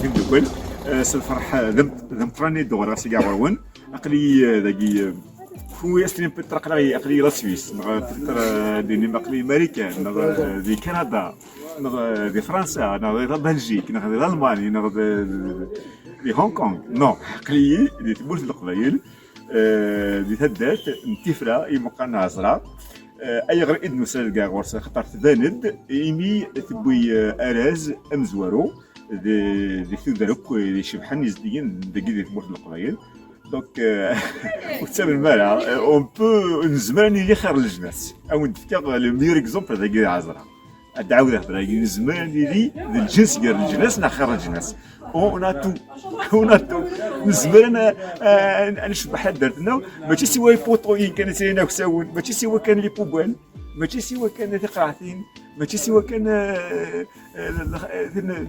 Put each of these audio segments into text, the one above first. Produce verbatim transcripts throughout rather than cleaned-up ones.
Imeddukal, eh, s lferḥ, eh, d am-, d ameqqran i d-uɣaleɣ seg ɣer-wen. Aql-iyi, eh, dagi, eh, kunwi aslin peut-être aql-iyi, aql-iyi la Suisse, neɣ peut-être, eh, ad d-inim aql-iyi Marikan, neɣ, eh, di Kanada, neɣ, eh, di Fransa, neɣ di la Belgique, neɣ di Lalman, neɣ di, di, di Hong Kong. Non, aql-iyi di tmurt n Leqbayel, eh, di taddart n Tifra, imuqan n Ɛezra. Eh, ayɣer i d-nusa deg ɣur-s? Xaṭer tban-d imi tewwi, eh, arraz amezwaru di, di tudert akk icebḥen izeddigen dagi di tmurt n Leqbayel. Donc, eh, ur ttamnem ara, eh, on peut, nezmer ad nili xir leǧnas. Ad wen-d-fkeɣ le meilleur exemple dagi di Ɛezra. Ad d-ɛawdeɣ tura, nezmer ad nili d lǧens gar leǧnas neɣ xir leǧnas. On a tout. On a tout. Nezmer ad n-, ad n-, ad ncebbeḥ taddart-nneɣ, mačči siwa ipuṭuyen kan i sɛin aksawen, mačči siwa kan les poubelles, mačči siwa kan tiqraɛtin, mačči siwa kan, eh, eh, l-, l-, tin, eh,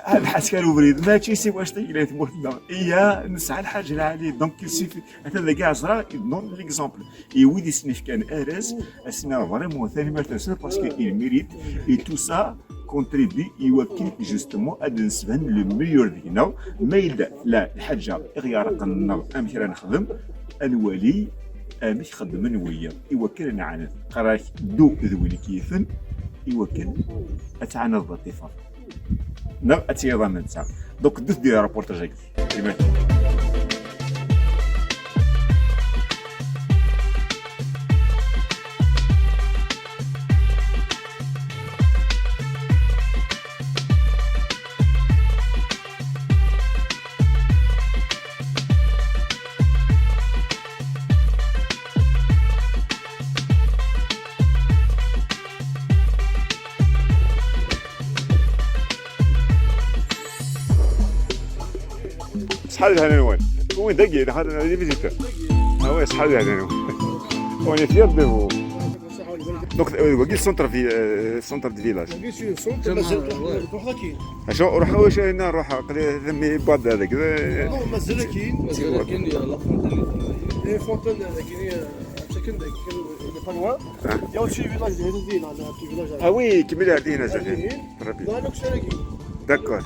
ad nḥasker ubrid, mačči siwa acṭi yella i tmurt-nneɣ. Iya, nesɛa lḥaǧa lɛali, donc il suffit. Atan dagi Ɛezra, il donne l'exemple. I wid i sen-ifkan arraz, a sen-iniɣ vraiment tanemmirt-nsen, parce que il mérite, et tout ça contribue i wakken justement ad d-nesban le meilleur deg-neɣ. Ma yella la lḥaǧa i ɣ-iɛerqen neɣ amek ara nexdem, ad nwali amek xeddmen wiyaḍ i wakken ad nɛaned. Qqareɣ-ak ddu d win i k-yifen i wakken ad tɛaneḍ baṭifeḍ. Neɣ ad tiliḍ am netta. Donc ddut di reportage-agi. Ṣḥal lehna-nwen. Win dagi, neɣ ad nili visiteur. Ah ouais, ṣḥal lehna-nwen. On est fiers de vous. Donc, euh, wagi le centre vi-, euh, centre de village. Wagi c'est le centre, mazal truḥ, ouais, truḥ akkin. Acu, ruḥ, acu, hina, ruḥ, aql-i d mi iwweḍ hذاك. Non, mazal akkin. Mazal akkin, il y a la fontaine. Et fontaine, euh, qui est, euh, à chacun de, qui est pas loin. Ah. Il y a aussi le village de Hidadine, un petit village. Ah oui, qui est là, Hidadine, ça fait. Très bien. Là, donc, c'est là qui. D'accord.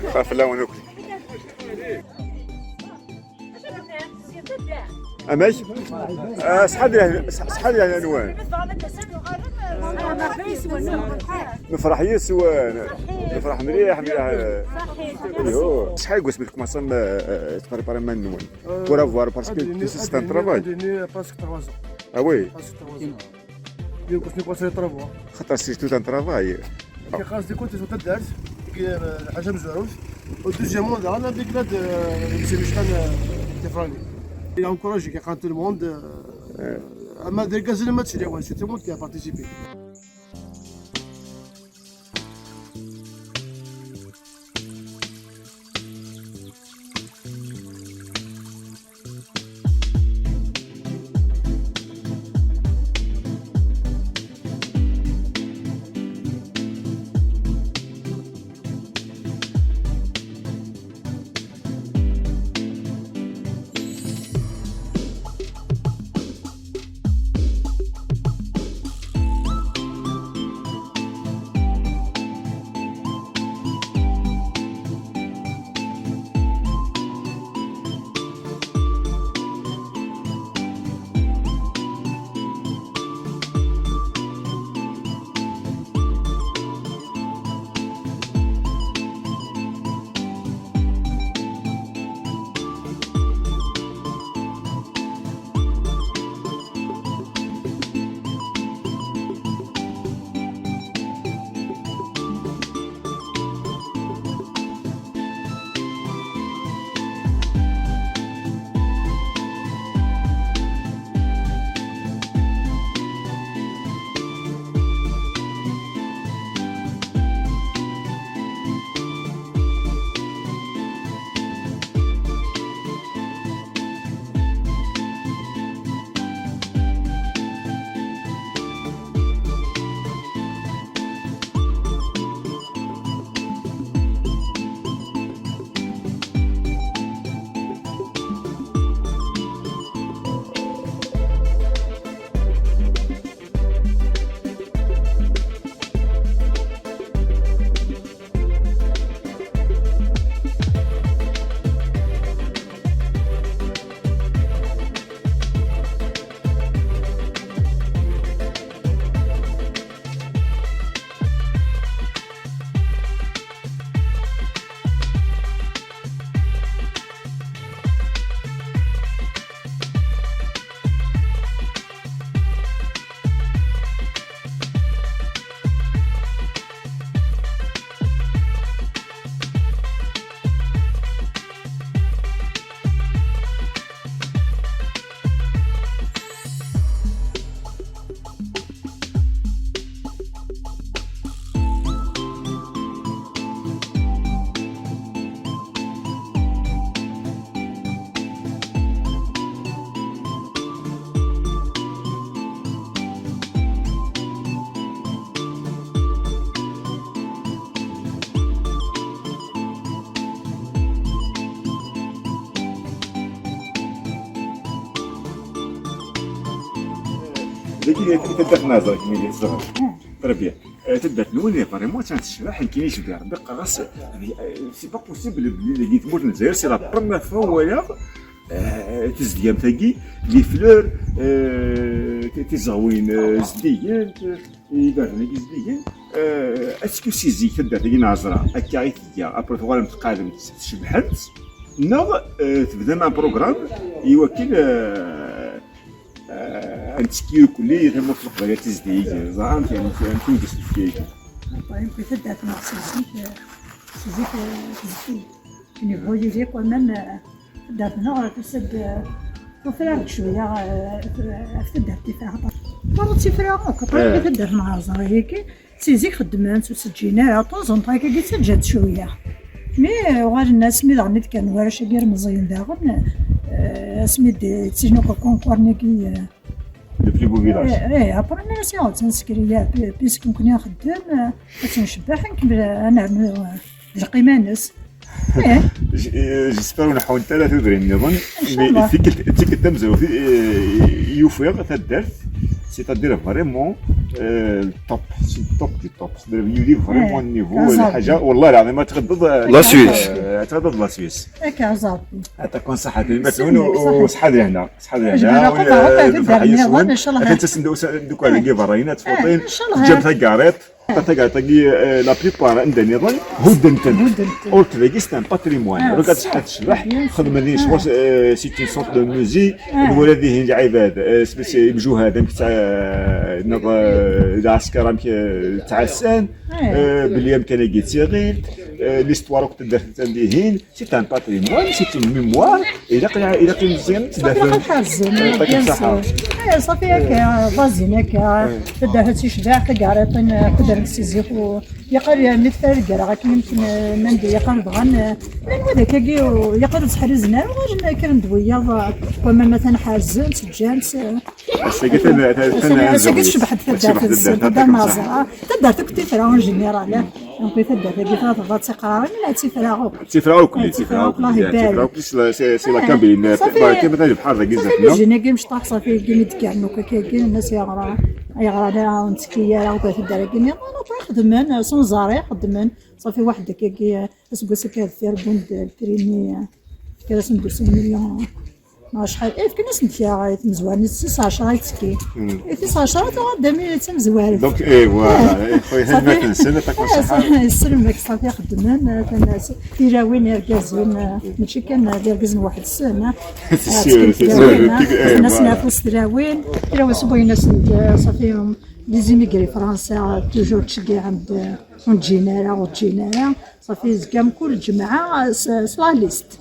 Xaf fell-awen akk. Amek? Ah, ṣḥal di, ṣḥal di lehna-nwen. Nefreḥ yes-wen. Nefreḥ mliḥ, mliḥ. Iyo. Ṣḥal n wasmi tkumaṣam, eh, eh, tprépari iman-nwen? Pour avoir, parce que c'est un travail. Presque trois ans. Ah oui. Presque trois ans. Yiwen kusni kwasa yeṭrabwa. Xaṭer c'est tout un travail. Ki xas di kunti su taddart, ki, eh, lḥaǧa mezwarut. U deuxièmement, daɣen, avec l'aide, eh, n Msir Mickan, eh, Tifrani. Il a encouragé, ki qan tout le monde, eh, ama d irgazen, ama d tilawin, c'est tout le monde qui a participé. Taddart n Ɛeẓra, kemmini tzedɣeḍ. Très bien. Eh, taddart-nwen, eh, vraiment, attan tecbeḥ, nekkini yecbeḥ Rebbi, qqareɣ-as, eh, c'est pas possible, belli dagi tmurt n Lezzayer, c'est la première fois walaɣ, eh, tizedgamt-agi, les fleurs, eh, ti-, tizeɣwin, eh, zeddigent, eh, iberdan-agi zeddigen. Eh, est-ce que si zik taddart-agi n Ɛeẓra, akka i tga, après tuɣalemt tqeɛdemt tcebḥemt, neɣ, eh, tebdam un programme i wakken, eh, Eh, ad nettekki irkelli tamurt n Leqbayel ad tizdig, ẓer amek, amek, amek i d-yesnefki. Ibrahim, kif ad d-tɛeṭṭem si zik, eh, si zik, eh, tezdi. Kien yebɣu yili quand même, eh, ad d-tɛeṭṭem, eh, tusa-d, eh, tufrar deg cwiya, eh, ɣef taddart tifraɣ. Merra d tifraɣ akk, Eh. Ṭṭal taddart n Ɛeẓra-agi. Si zik xeddmen, ur s-ǧǧin ara, ṭṭuẓen, ṭṭaq-agi ttaǧǧan-t cwiya. Mi, eh, uɣalen asmi daɣen i d-kkren warrac-agi iremẓiyen daɣen, eh, asmi d-, ttinin akk concours-nni-agi, eh, Le plus beau village. Eh, eh, après, nnan-as, yaw, ad tt-nsekri, ya, pi-, puisque nekkni nxeddem, eh, ad tt-ncebbeḥ, ad nkemmel, eh, ad nernu, eh, d lqima-nnes. Eh. J-, eh, j'espère ur leḥḥunt ara tudrin nniḍen. Inchallah. Mais tikkelt, tikkelt tamezwarut, eh, i ufiɣ taddart, c'est-à-dire vraiment, eh, top, c'est top du top. C'est-à-dire yuli vraiment Eh, niveau, eh, lḥaǧa, والله العظيم ma tɣeddeḍ, eh, La Suisse. Eh, tɣeddeḍ la Suisse. Akka, ẓerbi. Ɛṭakum ṣṣeḥḥa, tanemmirt-nwen u ṣṣeḥḥa di lehna. Ṣṣeḥḥa di lehna. Ǧebna laqut, eh, Rebbi ad d-nefreḥ yis-wen. Inchallah. Atan ttasen-d us-, deg berra-ina, ttfuṭin, eh, inchallah. Teǧǧam tagariṭ. Taggart-agi, eh, la plupart anda nniḍen hudden-ten. Hudden-ten. Or que dagi c'est un patrimoine. Ah, regarde ṣṣeḥḥa tecbeḥ, bien sûr. Xedmen din ccɣel, eh, c'est une sorte de musée. Ah. Nwala dihin lɛibad, eh, spécial imjuhad, amek ttɛ-, neɣ, eh, lɛesker, amek, eh, ttɛassan, ah, eh, belli amkan-agi d tiɣilt, eh, l'histoire akk taddart attan dihin. C'est un patrimoine, c'est une mémoire. Ilaq, ilaq i Meẓyan ad tt-id-afen. Ilaq ad ḥerzen, eh, bien sûr. Eh, ṣafi akka, eh, d azin akka, eh, taddart ad tt-icbeḥ, tagariṭin, eh, qedren si zik, u yeqqar, eh, mi tfal gar akken yemken, eh, mandi yeqqar bɣan, eh, llan wad akkagi, u yeqqar ur tt-ḥrizen ara, uɣalen kkren-d wiyaḍ, eh, wamma ma atan ḥerzen-tt, ǧǧan-tt, eh. Ass-agi tan-, tan-, ass-agi, ass-agi tecbeḥ-d taddart-nsen, taddart n Ɛeẓra. Taddart akk tifra en général, eh. Donc, taddart-agi tebɣa tiqrarin, la tifra akk. Tifra akk, eh, tifra akk, Allah ibarik. Tifra akk, c'est la, c'est, c'est la Kabylie, eh, safi, ma kan ma tebḥer dagi safi, zdat-neɣ. L'usine-agi mecṭaḥ, safi, agi mi d-kkren akk, akagi, nnan-as yeɣra, yeɣra la, ur nettekki ara, akk taddart-agi, nniḍen, après xedmen, s unẓar i xedmen, safi, waḥed akkagi, eh, aseggas akka deffir, wwin-d lprini, eh, fkan-asen-d usu million. Acḥal? Eh, fkan-asen-d kra i tmezwarin, tis ɛecra i tekki. Hmm. Eh, tis ɛecra tuɣal d ami d tamezwarut. Donc, eh, voilà, eh, خويا, safi. Helma tensen, aṭak n ṣṣeḥḥa. Eh, safi, yesselmek, safi, xeddmen, eh, atan s-, tilawin irgazen, eh, mačči kan d irgazen weḥd-sen, eh. C'est sûr, c'est sûr. Tilawin, eh, voilà. Xedmen-asen afus tilawin, tilawin sewwayen-asen-d, eh, safi, um, les immigrés français, eh, toujours ttceggiɛen-d, eh, ur ǧǧin ara, ur ǧǧin ara. Safi, yezga mkul ǧemɛa s, s la liste.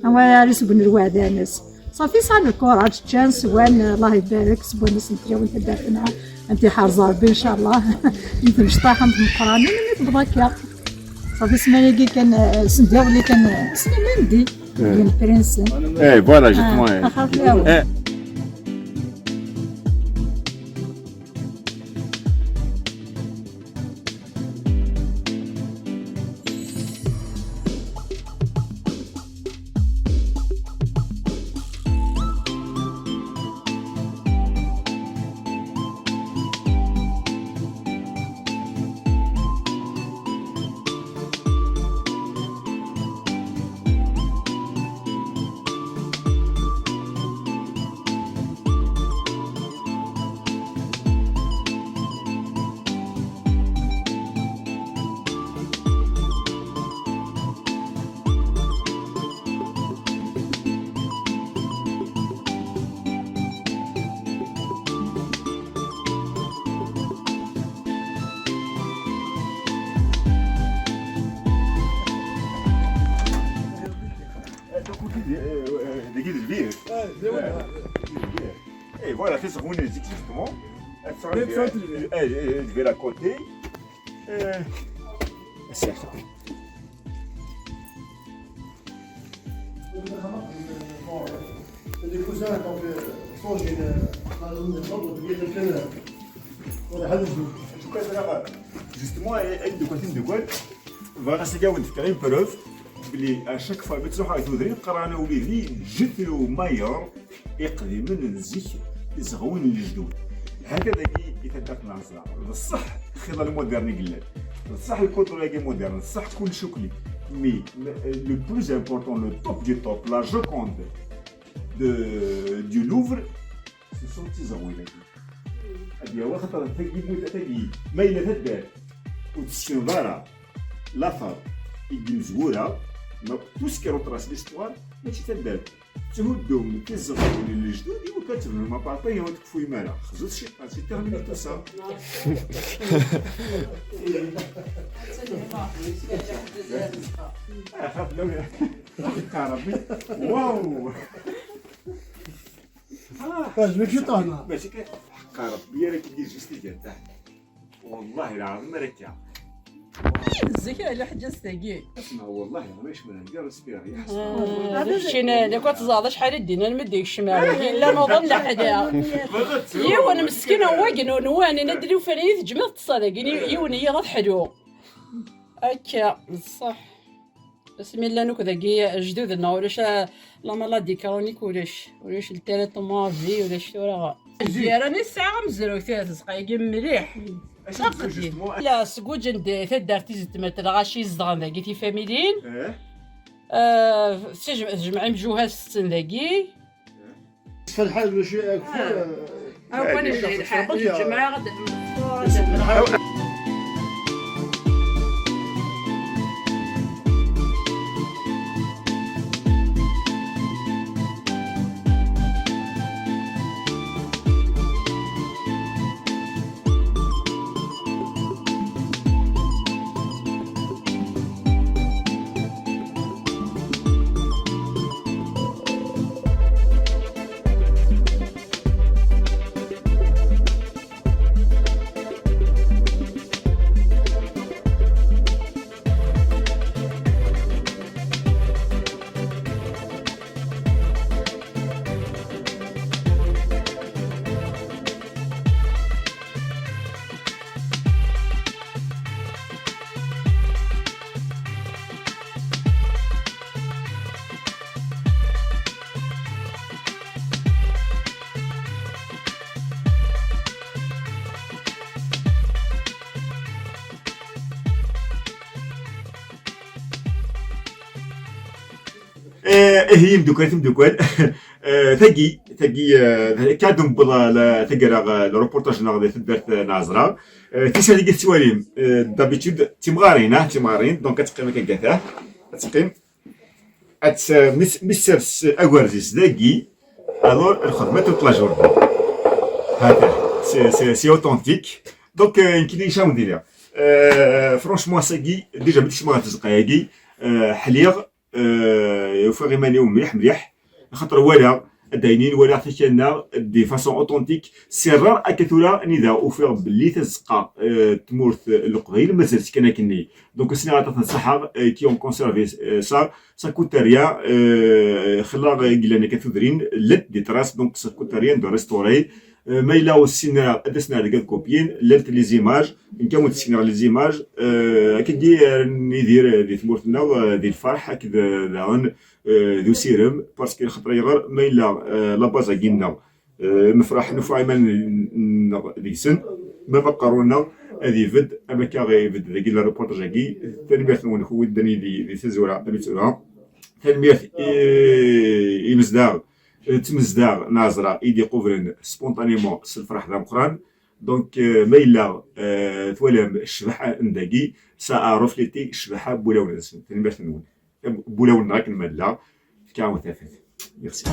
Awa ara iseggen lweɛda-nnes. Safi, sɛan lkuraǧ, ččan, swan, Allah ibarek, swan-asen tilawin taddart-nneɣ. Ad tent-iḥrez Rebbi, incallah. Am tmecṭaḥ, am tmeqqranin, mi tebḍa akka. Safi, ssmana-agi kan, eh, sendiḍelli kan, eh, ssnen mandi. Eh. Lprinsen. Eh, voilà, justement, eh. Axaṭer. Eh. Donc, on dit, euh, euh, des guides de vie. Ouais, c'est vrai. Et voilà, c'est ce qu'on dit exactement. Même ça, tu veux. Elle, elle, elle devait la côté. Euh, c'est ça. Des cousins, donc, euh, sont, j'ai le, dans le, dans le, dans le, dans le, En tout cas, justement, elle, elle, de quoi, de quoi, bɣiɣ ad s-id-awen-d-fkeɣ une preuve belli à chaque fois mi ttruḥeɣ ɣer tudrin, qqaren-aɣ ula d ǧǧet-inu mayer iqdimen n zik, izeɣwen n lejdud. هكذا كي يتدخل العصر. بصح خلال المودرن قلت، بصح الكولتور ياكي مودرن، بصح كل شكلي. Mais le plus important, le top du top, la Joconde de, du Louvre, ce sont تيزغوينات. هادي هو خاطر تاكي موت تاكي ما إلا تدار وتسكن ضارة لا فار يدي مزورة. Tout ce qui retrace l'histoire ماشي تدار. تهدهم تزغوين الجدود يمكن تبنوا ما بارطي وتكفوا يمارا خزوز شي قاسي تغني توسا. اخاف لو يا ربي. واو. تعجبك شي طعمة؟ ماشي كان حق ربي، انا كي دير جوست لي كان تحت. والله العظيم ما ركع. زكي على حاجه ستاكي. اسمع والله ما يشمل عندي ريسبير يا حسن. شينا لك تزاد شحال يدينا نمد الشمال الا نظن لحدا. يون مسكين هو جنون وين ندري وفريد جمعت الصدقين يون هي غير حلو. هكا بصح. بسم الله نكو ذاكي جدودنا ولاش لا مالادي كرونيك ولاش ولاش التيريتومون في ولاش ثورة. راني الساعة مزروك ثلاث دقايق مليح. صافي لا سكوجن دي تدار تيزت متر غاشي زدغان ذاكي تي فاميلين. اه تجمعي مجوها ستن ذاكي. فالحال باش ياكل. هاو كان يجي الحال الجمعة غدا. ايه يمدوكال تمدوكال. تاكي تاكي كادم بلا تاكي راه الروبورتاج ناغ دي تدرت نازرا. تيسالي قلت سواليم دابيتود تيمغارين اه تيمغارين دونك كتقيم كاكاتا. كتقيم ات ميسرس اكوارزيس داكي. الور الخدمه تطلع جوردن. هذا سي سي سي اوتونتيك. دونك يمكن لي شام ديريا. فرونشمون ساكي ديجا بديت ما غتزقاياكي. حليغ يوفى غيمانيو مليح مليح. خاطر ولا داينين ولا حتى كان دي فاسون اوتونتيك. سي رار اكا ثورا نيدا وفيغ بلي تزقا تمورت لقبيل مازال كان كني. دونك سني غاتا تنصحها كي اون كونسيرفي سا سا كوت ريا. خلا قلنا كثودرين لت دي تراس دونك سا كوت ريا دو ريستوري. ما إلا وسينا أدسنا ديك الكوبيين لالت لي زيماج. نكون تسكنا لي زيماج. أكيد دي ندير دي ثمورتنا دي الفرح أكيد داغن ذو سيرم باسكو خطر يغر ما إلا لا باز أكينا. مفرح نفع ما ديسن ما بقرونا. هذه يفد أما كا غيفد ذاكي لا روبورتاج أكي. تنميرت نون هو داني دي دي تزورا دي تزورا. تنميرت إمزداغ تمزداغ نازرا يدي قبرن سبونطانيمون سلفرح ذا مقران. دونك ما إلا توالم الشبح نداقي سا روفليتي الشبح بولاون نسن تنميرت نون. بولاون راك المدلا كاون ثافث. ميرسي.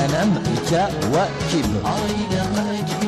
Anam, Lka, wa, Kib.